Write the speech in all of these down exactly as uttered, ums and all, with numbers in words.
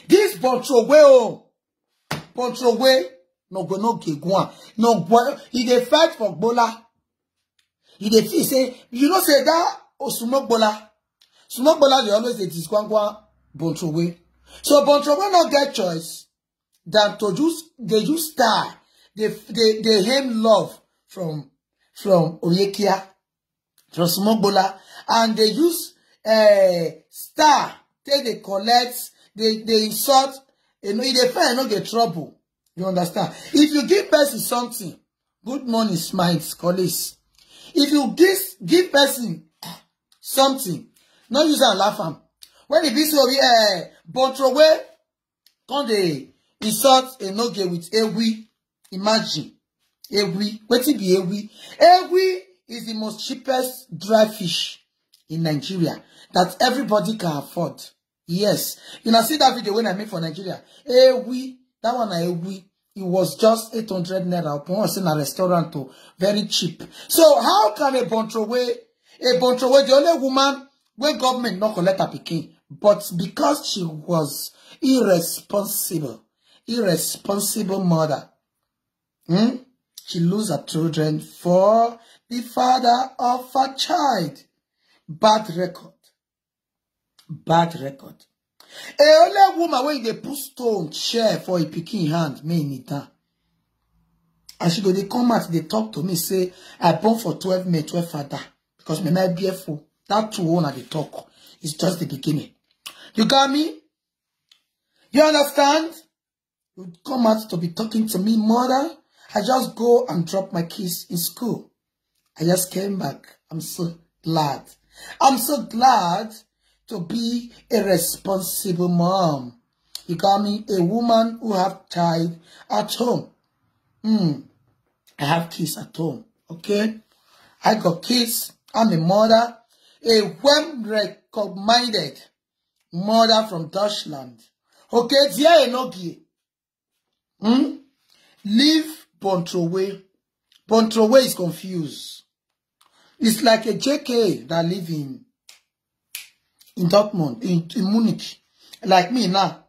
This Bontrowe, oh, Bontrowe, no go, no go, go on. No go, he dey fight for Gbola. He dey feel say, you know say that Osumogbola, Sumogbola dey always dey disqualify Bontrowe. So Bontrowe no get choice than to just, they just star. They, they, they aim love from, from Oyekia, from Sumogbola, and they use, eh, star, take they collect, they, they insult, you know, if they find no get trouble. You understand? If you give person something, good morning, smiles, colleagues. If you give, give person something, no use and laugh am. When e be so, eh, Bontrowe, come dey insult Enoge with ewi. Imagine, ewi. Wetin be ewi? Ewi is the most cheapest dry fish in Nigeria that everybody can afford. Yes, you know, see that video when I make for Nigeria. Ewi, that one na ewi. It was just eight hundred naira. Upon say na restaurant, oh, very cheap. So how can a Bontrowe, a Bontrowe, the only woman wey government no collect her pikin, but because she was irresponsible, irresponsible mother, hmm? She lose her children for the father of her child. Bad record. Bad record. A only woman wey dey put stone chair for a pikin hand, me kneel down. And she go dey come out, dey talk to me, say, I born for twelve men, twelve father. Because me na be full. That two one at the talk. It's just the beginning. You got me? You understand? You come out to be talking to me, mother. I just go and drop my kids in school. I just came back. I'm so glad. I'm so glad to be a responsible mom. You got me? A woman who have child at home. Hmm. I have kids at home. Okay? I got kids. I'm a mother. A well recommended mother from Dutchland. Okay, dear Enogie. Hmm? Leave Bontrowe. Bontrowe is confused. It's like a J K that live in, in Dortmund, in, in Munich. Like me now.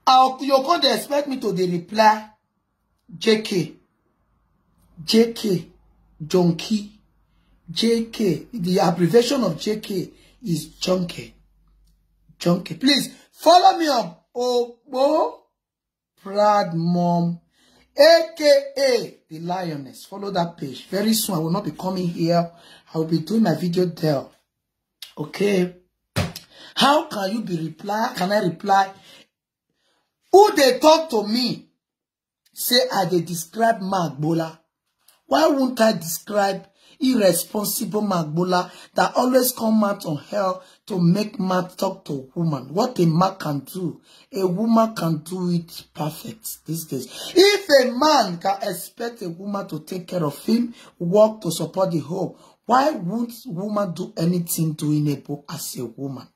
How you can't expect me to dey reply J K? J K, junkie. J K, the abbreviation of J K is junkie. Junkie. Please follow me on Opo Proud Mom, A K A the Lioness. Follow that page. Very soon, I will not be coming here. I will be doing my video there. Okay. How can you be reply? How can I reply? Who dey talk to me? Say I dey describe Magbola. Why won't I describe irresponsible Magbola that always come out on hell to make man talk to woman? What a man can do, a woman can do it perfect these days. If a man can expect a woman to take care of him, work to support the home, why won't woman do anything doing able as a woman?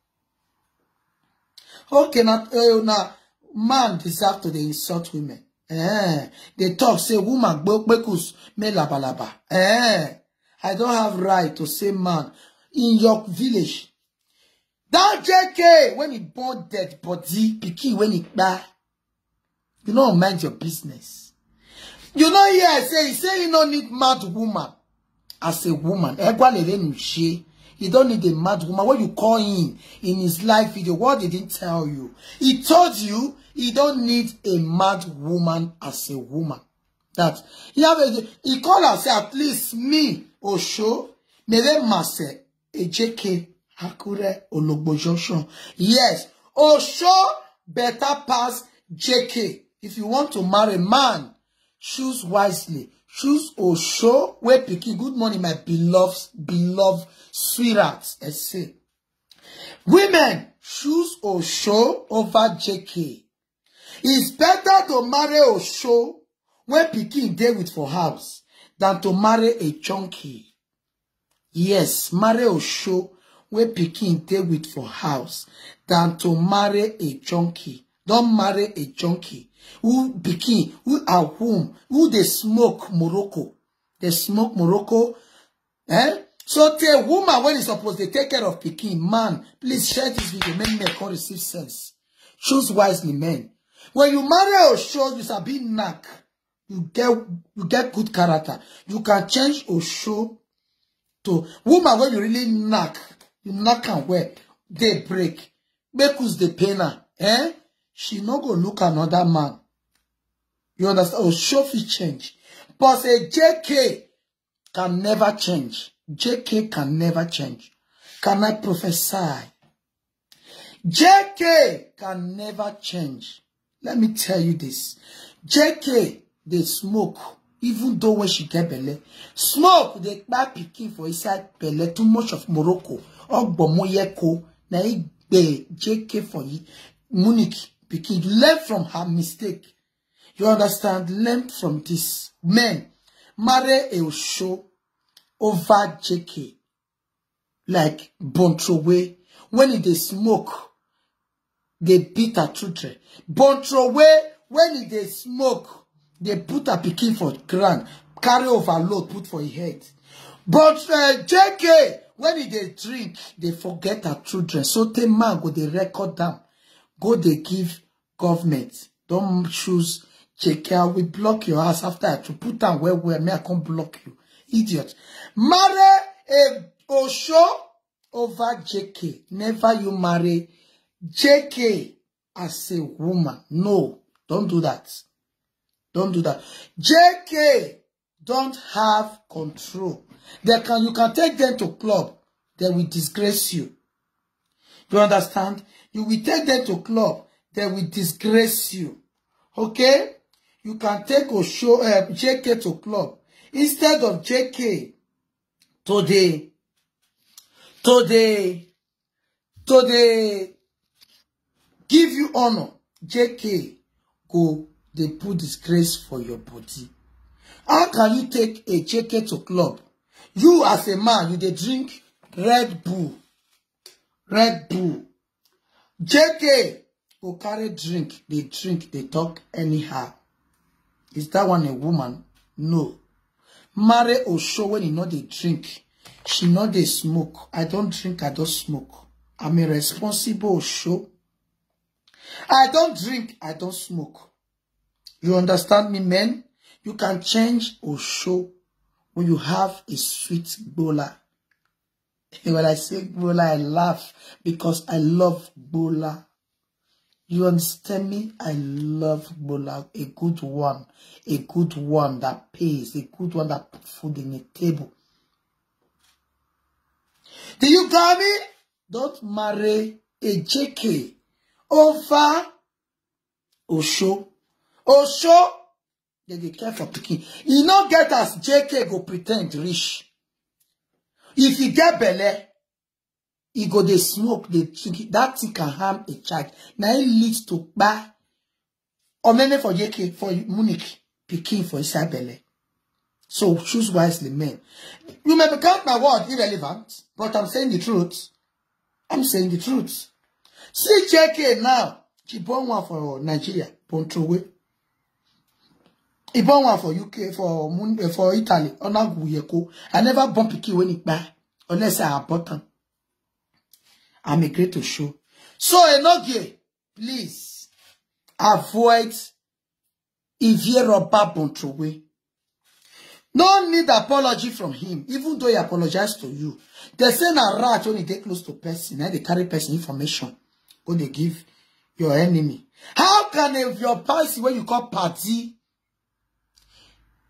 Okay, now, uh, now man deserve to dey insult women. Eh, they talk say woman go kpekus me labalaba. Eh, I don't have right to say man in your village. That J K when he born dead body, pikin when he die, you no mind your business. You no hear I say, he say he no need mad woman as a woman. Egwalere Nushe, he don't need a mad woman. When you call him in his live video, what did he tell you? He told you he don't need a mad woman as a woman. That he have a, he call us say at least me, Osho, Mere Mase, Ejeke, Akure, Ologbo Junction. Yes, Osho better pass J K. If you want to marry man, choose wisely. Choose Osho wey pikin. Good morning, my beloved, beloved sweetheart. I say, women, choose Osho over J K. It's better to marry Osho wey pikin dey with for house than to marry a junkie. Yes, marry Osho wey pikin dey with for house than to marry a junkie. Don't marry a junkie. Who pikin, who are whom, who dey smoke Morocco. Dey smoke Morocco. Eh? So tell woman when is supposed to take care of pikin, man, please share this video, make me come receive sense. Choose wisely, men. When you marry Osho, you sabi knack. You get you get good character. You can change Osho to woman when you really knack. You knack and well. They break. Make us the pain her. Eh? She no go look another man. You understand? Osho fit change. But say J K can never change. J K can never change. Can I prophesy? J K can never change. Let me tell you this. J K dey smoke, even though when she get belle. Smoke dey kpai pikin for inside belle, too much of Morocco. Ogbomoyeko, na e gbe J K for you. Munich pikin, learn from her mistake. You understand? Learn from this. Men, marry a Osho over J K. Like Bontrowe, when he dey smoke, they beat her children. Bontrowe, when he dey smoke, they put her pikin for ground, carry overload, put for his head. But uh, J K, when he dey drink, they forget her children. So the man go dey record them, go dey give government. Don't choose J K. I will block your ass after I to put down where where me I can't block you. Idiot. Marry a Osho over J K. Never you marry J K as a woman. No, don't do that. Don't do that. J K don't have control. They can you can take them to club. They will disgrace you. You understand? You will take them to club. They will disgrace you. Okay? You can take Osho uh, J K to club. Instead of J K to the to the to the give you honor, J K go they put disgrace for your body. How can you take a J K to club? You as a man, you dey drink Red Bull. Red Bull. J K go carry drink, they drink, they talk anyhow. Is that one a woman? No. Marry Osho when he not they drink. She not they smoke. I don't drink, I don't smoke. I'm a responsible Osho. I don't drink, I don't smoke. You understand me, men? You can change Osho when you have a sweet gbola. When I say gbola, I laugh because I love gbola. You understand me? I love gbola, a good one, a good one that pays, a good one that put food in the table. Do you got me? Don't marry a J K over Osho. Osho, they dey care for pikin. E no get as J K go pretend rich. If he get belle, he go dey smoke, dey drink. That thing can harm a child. Now it leads to kpa. Omene for J K, for Munich, pikin for inside belle. So choose wisely, men. You may count my word irrelevant, but I'm saying the truth. I'm saying the truth. See J K now. She born one for Nigeria, Bontrowe. He born one for U K, for Mun- eh, for Italy. Onaguyeko. I never born pikin when he buy, unless I abort am. I'm a great to show. So Enogie, please avoid Ivie Robert Bontrowe. No need apology from him, even though he apologized to you. They say na rat when he dey close to person, and they carry person information. Go they give your enemy. How can if your person when you call party,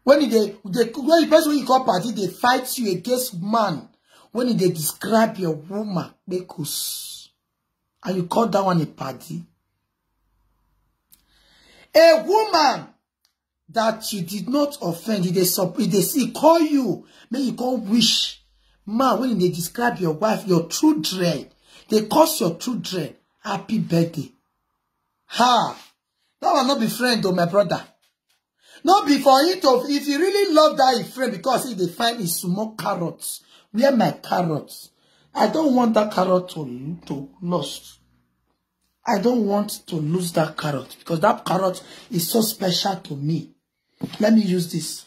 when he dey, they, when the person when you call party, they fight you against man, when he dey describe your woman, because and you call that one a party? A woman that you did not offend, if they sup- if they see call you, may you call wish. Man, when they describe your wife, your children, they curse your children. Happy birthday. Ha! That one not be friend though, my brother. Not be for it of if you really love that your friend because if they find his small carrots. Where my carrots? I don't want that carrot to to lost. I don't want to lose that carrot because that carrot is so special to me. Let me use this.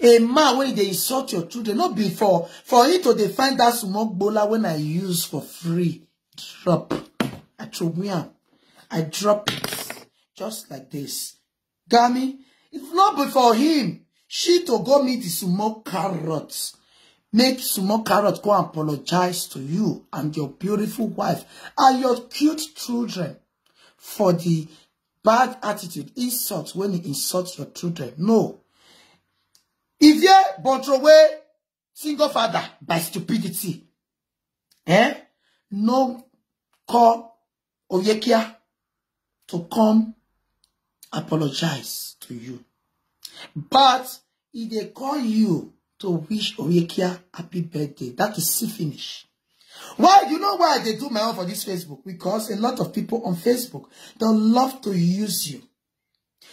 A man wey dey insult your children, no be for for him to dey find that small gbola wey I use for free. Drop. I throw am. I drop it just like this. Gami, if not be for him, she to go meet the small carrot. Make small carrot go apologize to you and your beautiful wife and your cute children for the bad attitude, insult when he insult your children. No. If you born away single father by stupidity, eh? No call Oyekia to come apologize to you. But he dey call you to wish Oyekia happy birthday. That is see finish. Why? You know why I dey do my own for this Facebook? Because a lot of people on Facebook, they love to use you.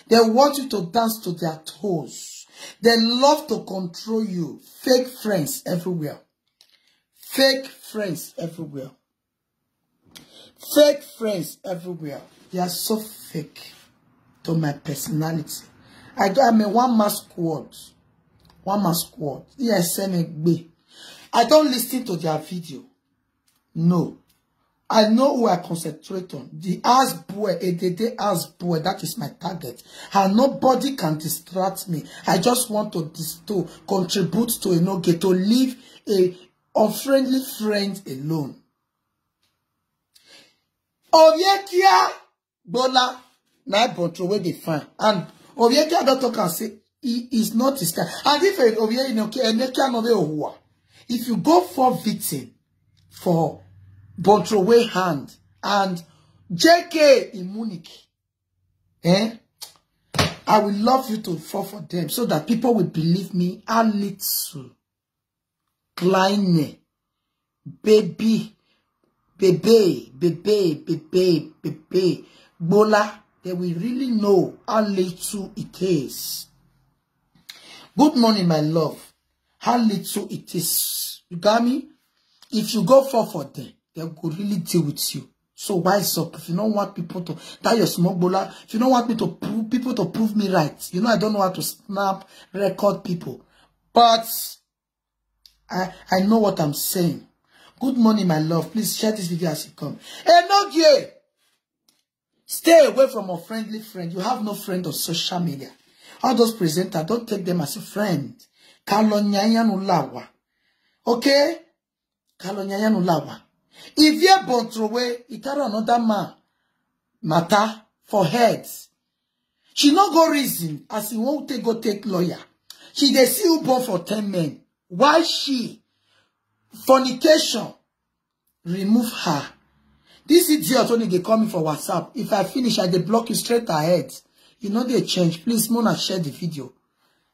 They want you to dance to their toes. They love to control you. Fake friends everywhere. Fake friends everywhere. Fake friends everywhere. They are so fake to my personality. I do, I'm a one man squad. One man squad. Yes, M G B. I don't listen to their video. No. I know who I concentrate on. The ass boy, a day ass boy, that is my target. And nobody can distract me. I just want to dis-, to contribute to Enoge, to leave a unfriendly friend alone. Oyekia Gbola, na born away dey find. And Oyekia don talk and say he is not his kind. And if Oyekia no be Ohua, if you go for victim for born away hand and J K in Munich, eh? I will love you to fall for them so that people will believe me. A little kleine, baby, baby, baby, baby, baby, Gbola, they will really know how little it is. Good morning, my love. How little it is. You got me? If you go fall for them, they go really deal with you. So wise up. If you don't want people to, that your small gbola, if you don't want me to prove people to prove me right, you know I don't know how to snap record people. But I, I know what I'm saying. Good morning, my love. Please share this video as you come. Enogie, stay away from a friendly friend. You have no friend on social media. All those presenters, don't take them as a friend. Kalonyayanu lawa. Okay? Kalonyayanu lawa. If you born away, he carry another man matter for head. She no go reason as he won't take, go take lawyer. She dey see who born for ten men. Why she? Fornication. Remove her. This idiot only dey call me for WhatsApp. If I finish, I dey block you straight ahead. You know they change. Please, Mona, share the video.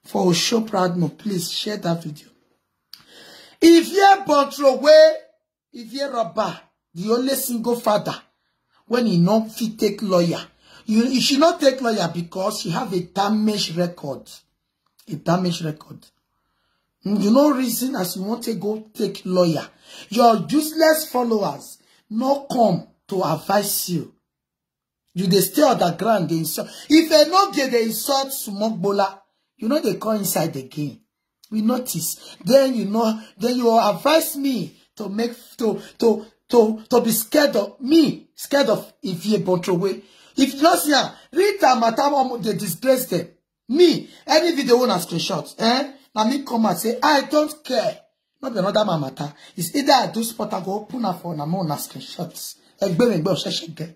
For Osho Pradno, please share that video. If you born away, if you robber, the only single father, when he not fit take lawyer, you, you should not take lawyer because she have a damaged record. A damaged record. Mm, you no reason as you want to go take lawyer. Your useless followers no come to advise you. You dey stay on the ground, they insult. If they no get, they insult small gbola, you know they come inside again. We notice. Then you know, then you advise me to make, to, to, to, to be scared of me, scared of Ivie Bontrowe. If you not see her, Rita Matamo, they disgrace them. Me, any video wanna screenshot, eh? Now me come and say, "I don't care." Not be another man matter. It's either I do spot, I go open up for na more na screenshots. Egbe me gbe osese ge.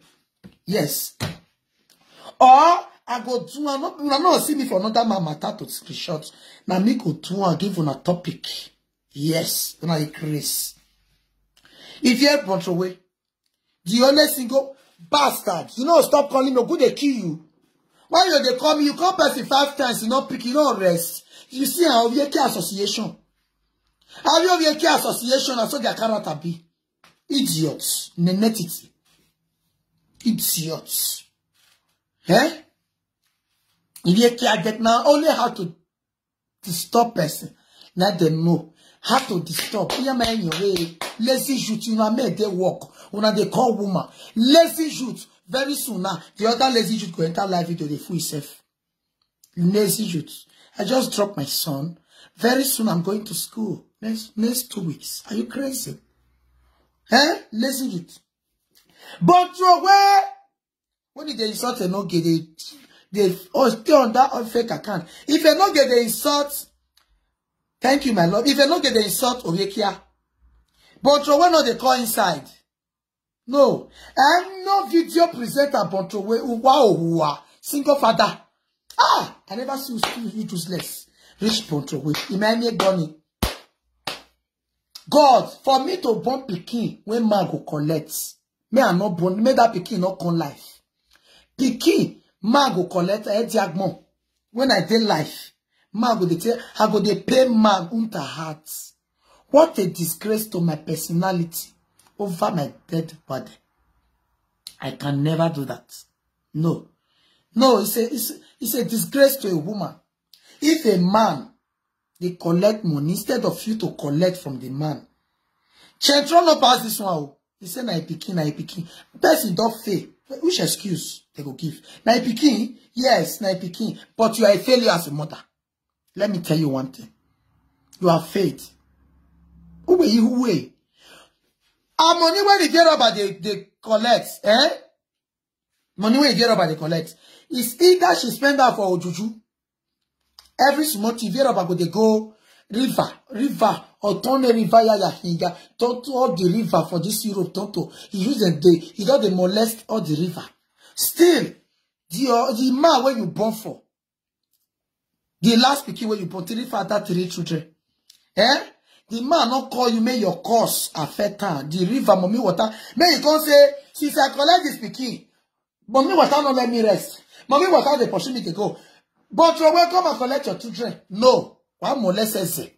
Yes. Or I go do, I no, I no see me for another man matter to screenshot. Now me go do and give on a topic. Yes, una dey craze. If you born away, the only single bastard, you know, stop calling me, go dey kill you. Why you dey call me? You call person five times, you no pick, you no rest. You see how Ovieke Association. How Ovieke Association, I saw their character be. Idiots, nenetity. Idiots. Eh? Ovieke, I get now only how to disturb person. Let them know how to disturb. Hear my, your way. Lazy youth, you know, I made they work. Una dey call woman. Lazy youth. Very soon now, the other lazy youth go enter live video, they fool himself. Lazy youth. I just dropped my son. Very soon I'm going to school. Next next two weeks. Are you crazy? Eh? Lazy youth. But throw away. When they insult, they no get it. They all stay on that fake account. If they no get the insult, thank you, my love. If they no get the insult, Oyekia. But throw away, no, they call inside. No, I'm no video presenter, Bontrowe. Uwa Owa, single father. Ah, I never see you, you useless. Rich Bontrowe. Imagine Donny. God, for me to born pikin, when man go collect. Me, I not born, make that pikin not come life. Pikin, man go collect, eh, diagmon. When I dey life, man go dey tell, I go dey pay man unter heart. What a disgrace to my personality over my dead body. I can never do that. No. No, it's a, it's, it's a disgrace to a woman. If a man, they collect money instead of you to collect from the man. Chentron no pass this one. Oh. He said, "Na pikin, na pikin." Person don't fail. Which excuse they go give? "Na pikin, yes, na pikin. But you are a failure as a mother." Let me tell you one thing. You have faith. Who will you, who will? Our money when they get up, they, they collect, eh? Money when you get up, they collect. It's either she spend that for Ojuju. Every small thing, get up, go, they go river, river, or turn the river, ya, ya, hinga, turn to all the river for this Europe, turn to, he use them, they, he got the molest all the river. Still, the, uh, the man where you born for, the last pikin where you born, three father, three children. Eh? The man not call you, make your cause affect her. The river, mommy water. May you come say, "Since I collect this pikin, mommy water not let me rest. Mommy water they pursue me to go." But you will come and collect your children. No. Why molest Eze?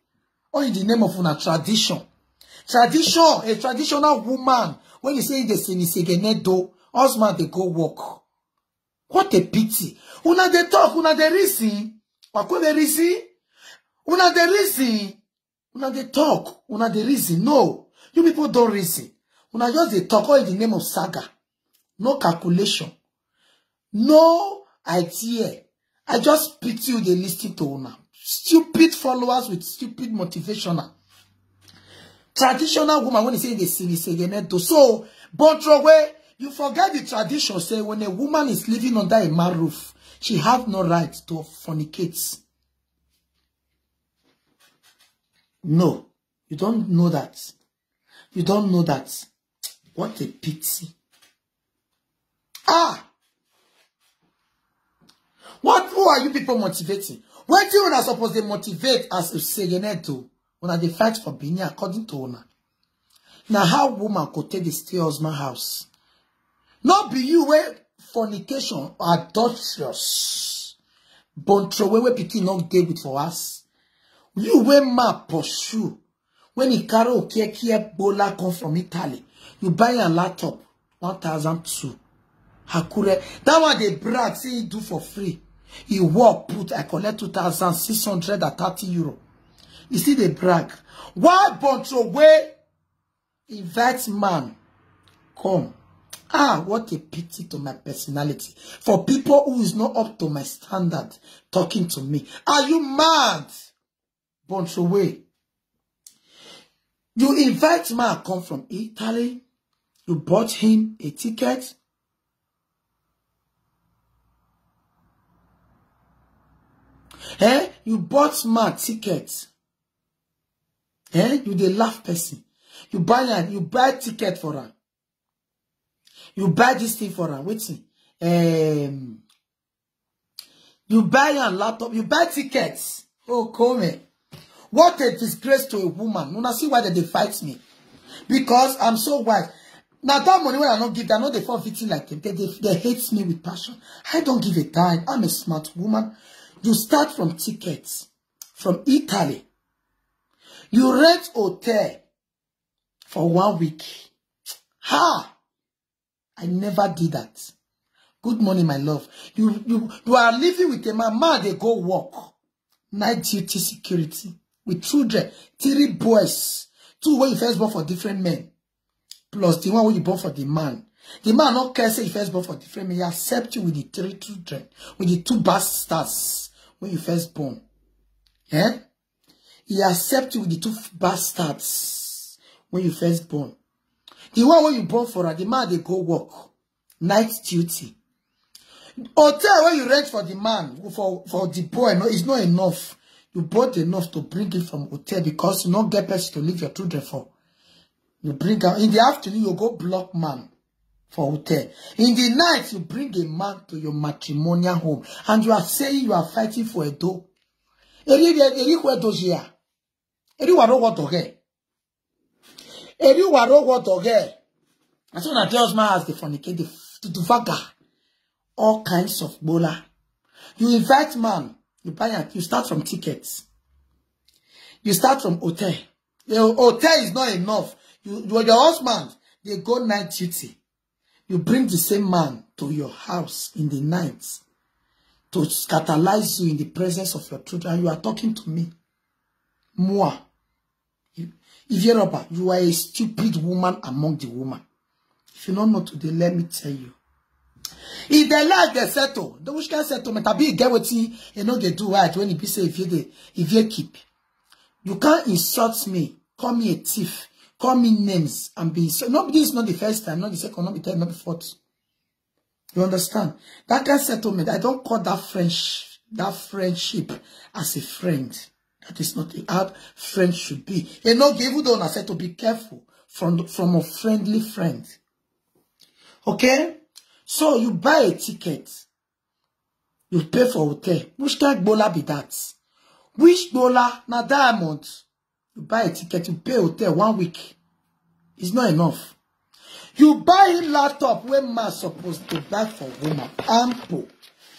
All in the name of una tradition. Tradition, a traditional woman. When you say in the semi segene do, husband they go work. What a pity. Una they talk, una they reason. Wakwe they reason. Una they reason. Una they talk, una they reason. No. You people don't reason. Una just they talk all in the name of saga. No calculation. No idea. I just pity you, they listen to una. Stupid followers with stupid motivational. Traditional woman, when they say they see, they say they need to. So, but throw away, you forget the tradition. Say when a woman is living under a man roof, she have no right to fornicate. No, you don't know that. You don't know that. What a pity. Ah! What, who are you people motivating? What you are supposed to motivate as a segene to? When they fight for Benin, according to una. Now how woman could take the stay husband house? Not be you where fornication, adulterous. Bontrowe where pikin not dey with for us. You where ma pursue. When he carry Okiekie Bola come from Italy, you buy a laptop, one thousand two. Hakure, that one they brag, say he do for free. He work, put, I collect two thousand six hundred and thirty euro. You see they brag. Why Bontrowe invite man come? Ah, what a pity to my personality. For people who is not up to my standard talking to me. Are you mad? Bontrowe. You invite man come from Italy. You bought him a ticket. Eh? You bought man ticket. Eh? You dey laugh person. You buy am, you buy ticket for am. You buy this thing for am. Wetin? Um, you buy a laptop, you buy tickets. Oh, come here. What a disgrace to a woman. Una see why they dey fight me. Because I'm so wise. Now that money when I don't give, I know they fall victim like them. They, they, they hate me with passion. I don't give a dime. I'm a smart woman. You start from tickets from Italy. You rent hotel for one week. Ha! I never did that. Good morning, my love. You you you are living with a man. Man, they go work. Night duty security with children, three boys, two when you first born for different men, plus the one when you born for the man. The man not care say you first born for different men. He accept you with the three children, with the two bastards when you first born. Eh? He accept you with the two bastards when you first born. The one when you born for her, the man they go work. Night duty. Hotel where you rent for the man, for, for the boy, no, it's not enough. You bought enough to bring it from hotel because you not get person to leave your children for. You bring out in the afternoon, you go block man for hotel. In the night, you bring a man to your matrimonial home, and you are saying you are fighting for a door. Eri eri kwe doji ya. Eri waro wo doge. Eri waro wo doge. As soon as the husband has the fornicate, the, the vaga, all kinds of bola. You invite man, you buy am, you start from tickets. You start from hotel. The hotel is not enough. You, you your husband, they go night duty. You bring the same man to your house in the night to scandalize you in the presence of your children. And you are talking to me. Moi. You, if you're rubber, you are a stupid woman among the woman. If you don't know today, let me tell you. If they like, they settle. The which can settlement, I be get what you know they do right when it be say if you dey, if you keep. You can't insult me, call me a thief, call me names and be insult. No, this is not the first time, not the second, not the third, not the fourth. You understand? That kind of settlement, I don't call that French, that friendship as a friend. That is not how friends should be. You know, even though I said to be careful from, from a friendly friend. Okay? So you buy a ticket, you pay for hotel. Which kind of bola be that? Which bola? Na diamond. You buy a ticket, you pay hotel one week. It's not enough. You buy a laptop where man supposed to buy for woman. Ample.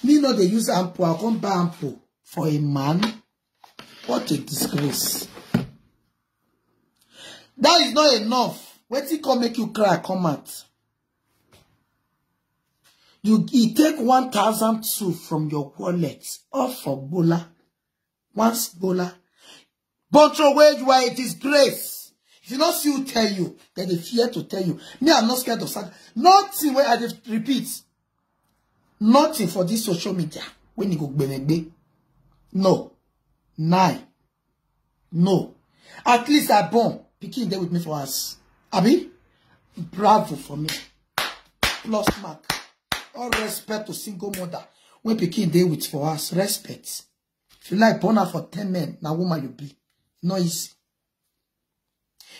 Me no dey use ample. I come buy ample for a man. What a disgrace. That is not enough. Wetin come make you cry come out? You e take one thousand two from your wallet, all for bola. Once bola. But where you are a disgrace. If you not see who tell you, then they fear to tell you. Me, I'm not scared of sad. Nothing where I dey repeat. Nothing for this social media. When you go gbemegbe. No. Nine. No. At least I born. Pikin dey with me for us. Abi? Bravo for me. Plus mark. All respect to single mother. When pikin dey with for us. Respect. If you like born her for ten men, na woman you be. No easy.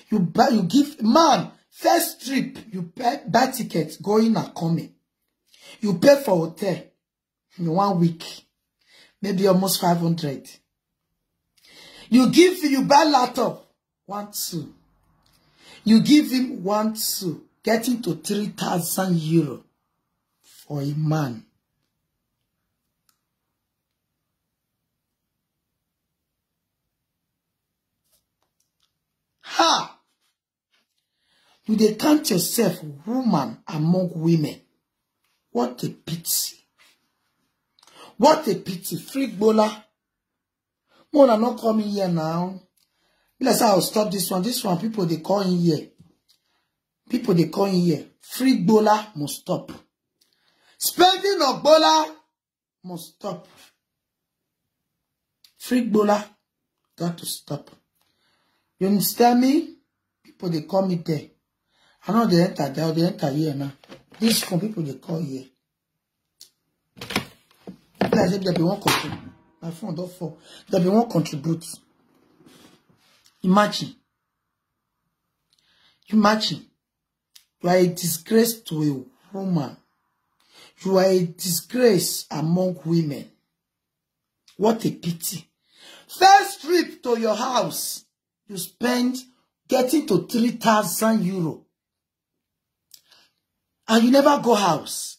You buy, you give man first trip, you buy, buy ticket, going and coming. You pay for hotel in one week, maybe almost five hundred. You give, you buy laptop, one, two. You give him one, two, getting to three thousand euro for a man. Ha! You dey count yourself woman among women. What a pity. What a pity. Free gbola. Mona not coming here now. Let's say I'll stop this one. This one, people they call in here. People they call in here. Free gbola must stop. Spending of gbola must stop. Free gbola got to stop. You understand me? People they call me there. I know they enter there, they enter here now. This phone people they call here. Like I said, they be one control. My phone don't fall. They be one contribute. Imagine. Imagine. You are a disgrace to a woman. You are a disgrace among women. What a pity. First trip to your house, you spend getting to three thousand euro. And you never go house.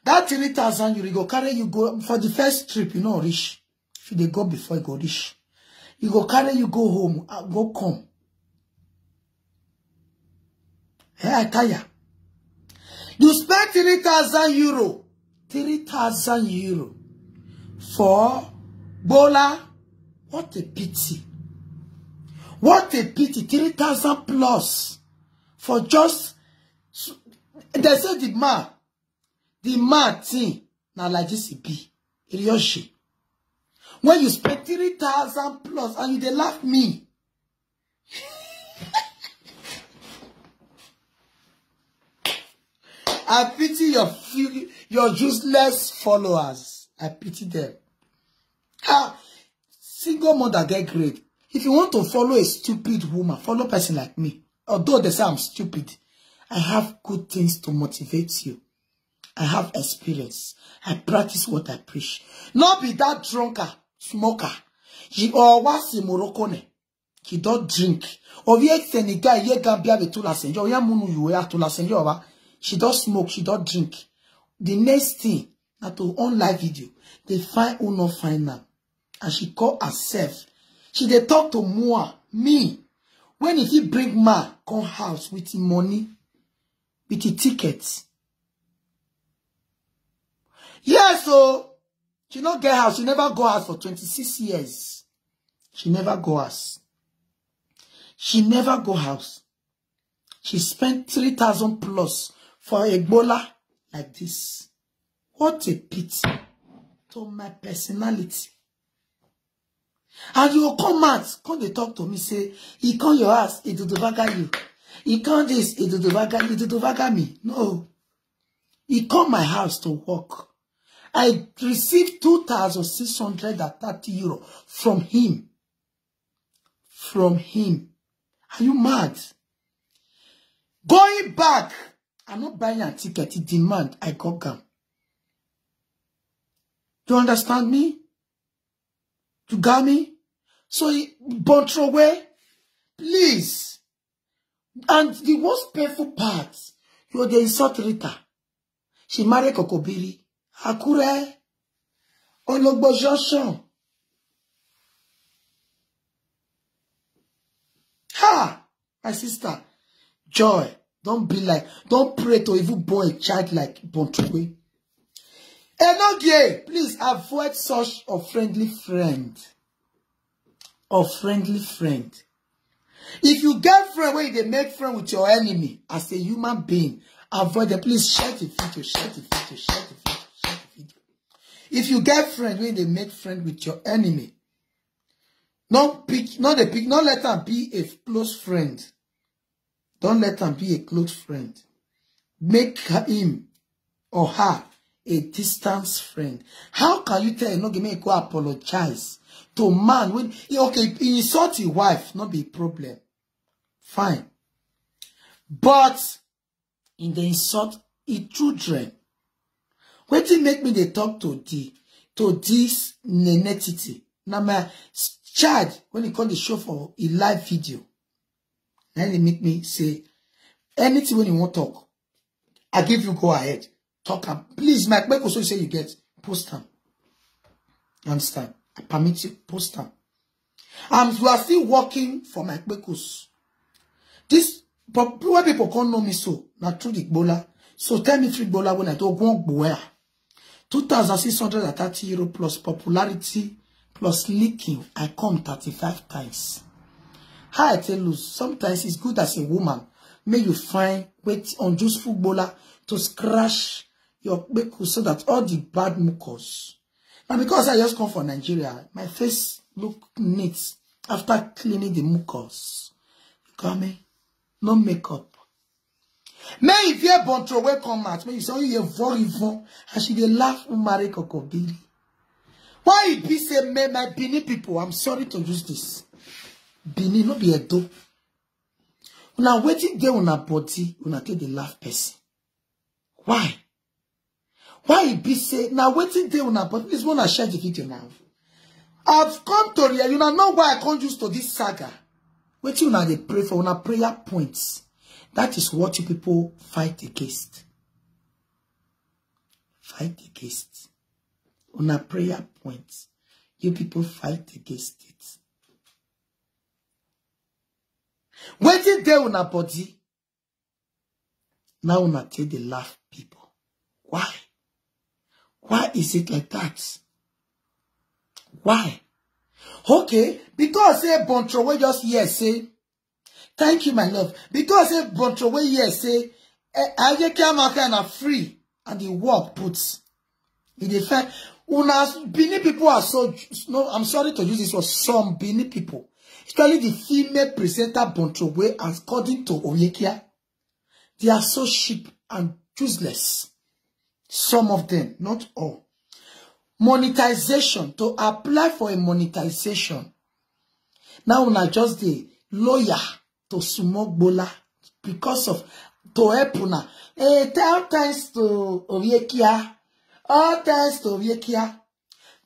That three thousand euro, you go carry you go for the first trip, you know, rich. If they go before you go rich, you go carry you go home, uh, go come. Hey, I tire. You spend three thousand euro. Three thousand euro for bola. What a pity. What a pity. Three thousand plus for just, they say the man, the man thing, na like this it be. It just shit. When you spend three thousand plus and you dey laugh me. I pity your few, your useless followers. I pity them. Ah, single mother get grade. If you want to follow a stupid woman, follow person like me. Although they say I'm stupid, I have good things to motivate you. I have experience. I practice what I preach. Not be that drunker, smoker. She always in Morocco ne. She don't drink. Or we Senegal, ye Gambia be to la senjo. Ya munu you ya to la senjo ba. She don't smoke. She don't drink. The next thing, na to on live video. They find who not find now. And she call herself. She dey talk to Mua, me. When if he bring ma come house with the money, with the ticket. Yes, so she not get house. She never go house for twenty-six years. She never go house. She never go house. She spent three thousand plus for a gbola like this. What a pity to my personality. And you come out, come dey talk to me, say, he come your house, he do the bagger you. He come this, he do the bagger, he do the bagger me. No. He come my house to work. I received two thousand six hundred and thirty euro from him. From him. Are you mad? Going back, I not buying a ticket, he demand, I got gam. You understand me? You got me? So, he, Bontrowe, please. And the most painful part, you dey insult Rita. She marry Kokobiri. Akure. Ologbo Junction. Ha! My sister, Joy, don't be like, don't pray to even born a child like Bontrowe. Enogie, please avoid such a friendly friend. A friendly friend. If you get friend where they make friend with your enemy as a human being, avoid them. Please share the video, share the video, share the video, share the video. If you get friend where they make friend with your enemy, not pick, not the pick, not let them be a close friend. Don't let them be a close friend. Make him or her a distance friend. How can you tell no give me go apologize to man when he, okay, he insult his wife, not be problem. Fine. But in the insult his children. Wetin make me dey talk to the to this nenetity? Now my child when he call the show for a live video. Then they make me say anything when you want talk. I give you go ahead. Talk am. Please, my people so say you get post am. You understand? I permit you, post am. And you are still working for my kpekus. This people when people can't know me so, not through the gbola. So tell me free gbola when I talk one gbola. Two thousand six hundred and thirty euro plus popularity plus leaking. I come thirty-five times. How I tell you, sometimes it's good as a woman. May you find wait on useful gbola to scratch your kpekus so that all the bad mucus. Now because I just come from Nigeria, my face look neat after cleaning the mucus. You got me? No makeup. May if you born throw away come out, may you say you very even and she dey laugh who marry Kokobiri. Why e be say me my Benin people, I'm sorry to use this. Benin no be Edo. Now wetin dey una body, una take dey laugh person. Why? Why e be say now wetin dey una body? Please wanna share the video now. I've come to realize, you know why I can't use to this saga. Wetin una dey pray for una prayer points. That is what you people fight against. Fight against. Una prayer points. You people fight against it. Wetin dey una body? Now una take dey laugh people. Why? Why is it like that? Why? Okay, because say Bontro wey just hear say, thank you, my love. Because say Bontro wey hear say, eh, Ayeke Amaka na free and the work put. E dey find Una Benin people are so, no, I'm sorry to use this word, some Benin people, especially the female presenter Bontrowe, according to Oyekia, they are so cheap and useless. Some of them, not all. Monetization, to apply for a monetization. Now una just the lawyer to Sumogbola because of to help una. Hey, tell thanks to Oviekia. All thanks to Oviekia.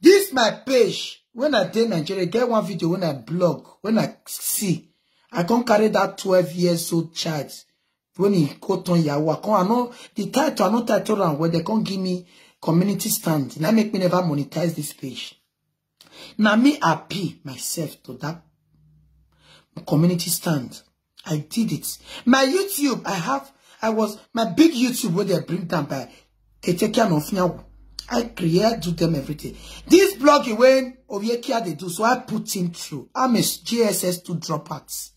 This my page. When I dey Nigeria, get one video when I blog, when I see, I can't carry that twelve years old child when he go turn Yahoo. I can't, I know the title, I know title and where they can't give me community stand. And I make me never monetize this page. Now me appeal myself to that community stand. I did it. My YouTube, I have, I was, my big YouTube where they bring down by Keteke and Ofinyawo. I create, do them everything. This blogging when Oviekia they do, so I put him through. I'm a G S S two dropout.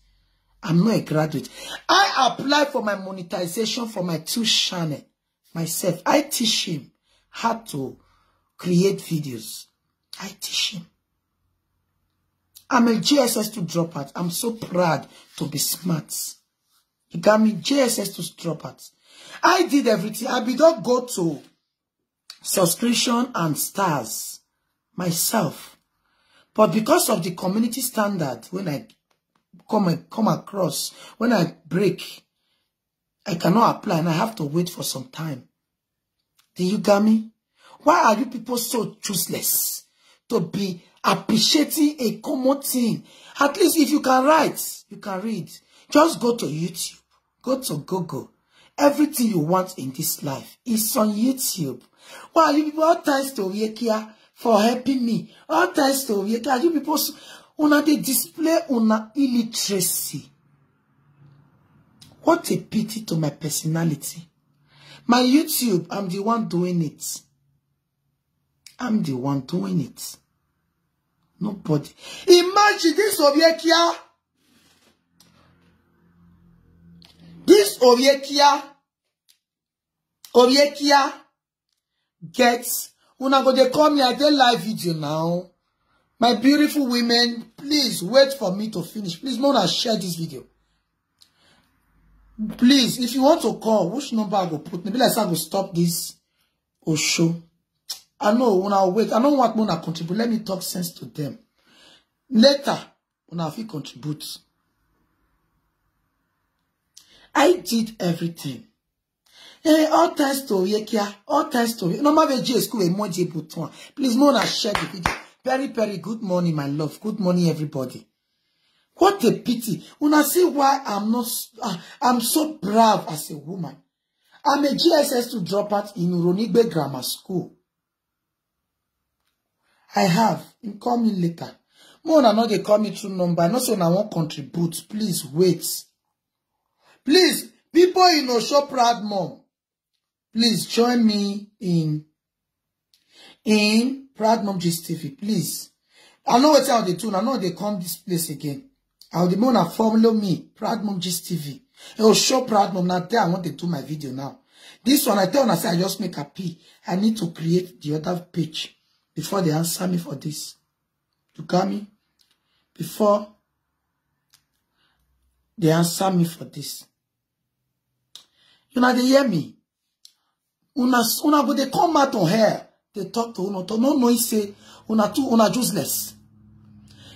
I'm not a graduate. I apply for my monetization for my two channel myself. I teach him how to create videos. I teach him. I'm a G S S two dropout. I'm so proud to be smart. You got me? G S S two dropout. I did everything. I be don't go to subscription and stars myself. But because of the community standard, when I come, come across, when I break, I cannot apply and I have to wait for some time. Do you got me? Why are you people so useless to be appreciating a common thing? At least if you can write, you can read. Just go to YouTube, go to Google. Everything you want in this life is on YouTube. Why are you people all thanks to Oviekia for helping me? All thanks to Oviekia. You people, s- una they display una illiteracy. What a pity to my personality. My YouTube, I'm the one doing it. I'm the one doing it. Nobody. Imagine this Oviekia. This Oviekia. Oviekia gets. Una go they call me, I dey live video now. My beautiful women, please wait for me to finish. Please, no, una share this video. Please, if you want to call, which number I go put? Maybe like I go stop this or show. I know when I wait. I don't want una contribute. Let me talk sense to them. Later, when I feel contribute. I did everything. Hey, all thanks to Yekia, all thanks to no matter J school emoji button. Please, no, una share the video. Very, very good morning, my love. Good morning, everybody. What a pity. Una see why I'm not, uh, I'm so proud as a woman. I'm a G S S two dropout in Uronigbe Grammar School. I have. Him call me later. More una no dey call me through number. I know say una wan contribute. Please wait. Please, people in Osho Proud Mom, please join me in in Proud Mom Gist T V. Please. I know what I dey do. I know they come this place again. I will be more follow me, Proud Mom Gist T V. It will show Proud Mom. Now there I want to do my video now. This one I tell una say I just make a P. I need to create the other page before they answer me for this. You got me? Before they answer me for this. You know they hear me. Una una go they come out on here. They talk to una to no no say una too una useless.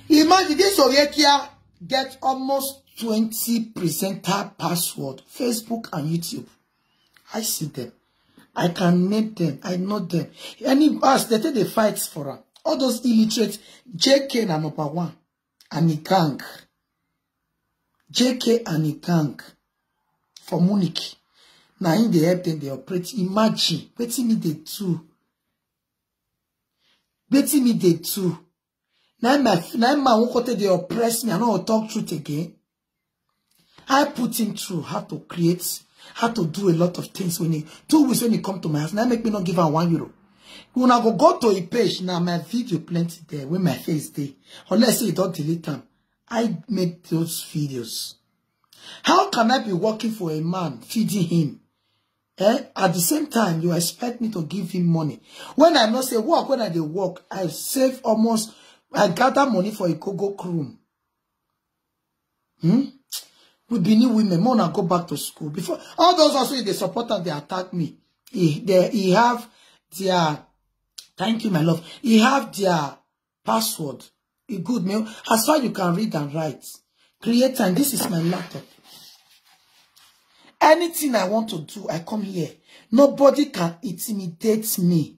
Imagine this Oyekia get almost twenty presenter password, Facebook and YouTube. I see them. I can name them. I know them. Any as they take the fights for her. All those illiterate J K na number one and the gang. J K and the gang for Munich. Now in the help them they operate. Imagine waiting me they do. Waiting me they do. Now my now my uncle they oppress me. I don't talk truth again. I put him through how to create, how to do a lot of things when he two weeks when he come to my house. Now make me not give her one euro. When I go go to a page now, my video plenty there when my face day. Unless he don't delete them. I made those videos. How can I be working for a man, feeding him? Eh? At the same time, you expect me to give him money. When I not say work, when I dey work, I save almost, I gather money for a Kogo room. Hmm? We be new women, more now go back to school. Before, all those also, they support and they attack me. He, they, he have their, thank you, my love. He have their password. It good, man. As far you can read and write, create time. This is my laptop. Anything I want to do, I come here. Nobody can intimidate me.